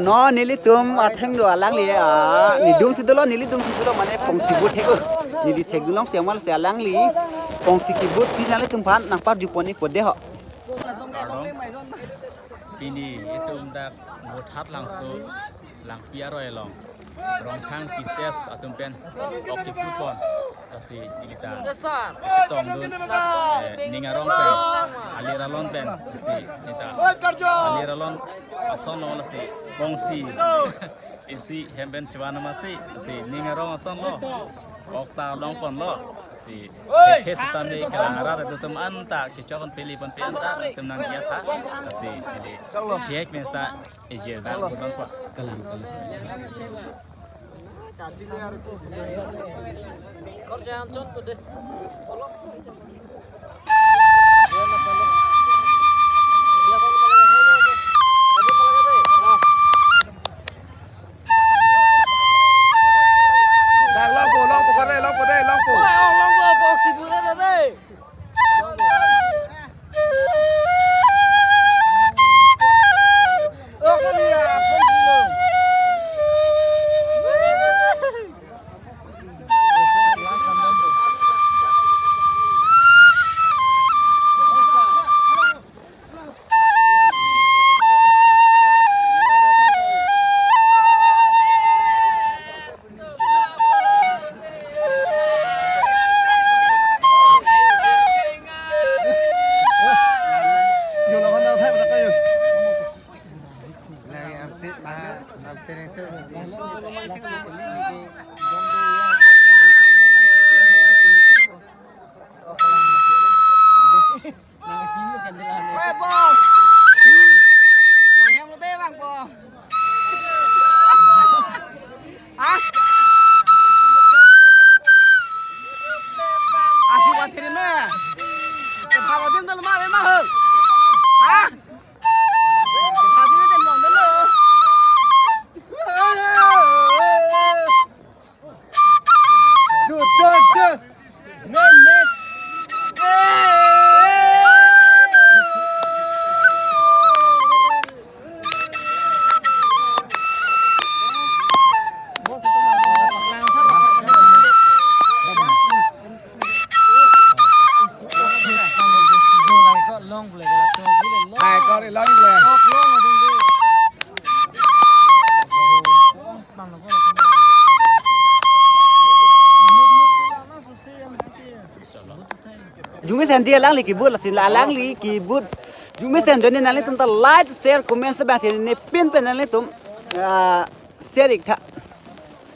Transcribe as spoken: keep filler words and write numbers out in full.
Non nelitum athengno alangli, ah, nidung si dolo, nelitum si dolo, mane pongsi vote thek-o. Neli thekdunlongsi amal si alangli pongsi ki-vote si nanglitum aphan nangparjupon-ikpo dei ho. Pini itum dak Vothatlangso Langpi aroi along Rongkhang P C S atum pen ok kipupon, lasi neli ta chetongdun, eh, ning arong pen, alir alon pen, lasi neli ta alir alon asonlo, lasi pongsi isi hem pen chevan amatsi, lasi ning arong asonlo, ok ta longponlo, lasi thekthe sitame kelang arat atum anta kechokon peli pon pe anta itum nangji atha, lasi neli chek mesa ejir dak bang pa. Kalang, kalang. Dak longpo, longpo, kore, longpo dei, longpo. Weh, bos. Nang hem lo dei bang, bos. Ah? Asi buat kiri na. Kepala dim dalam apa mah? Ah? Kepala dim dalam apa? Jumesen dei alangli ki-vote, lasi alangli ki-vote. Jumesen dei, nanglitum ta like, share, comment, subscribe, ne pin pen nanglitum, ah, share-ik tha.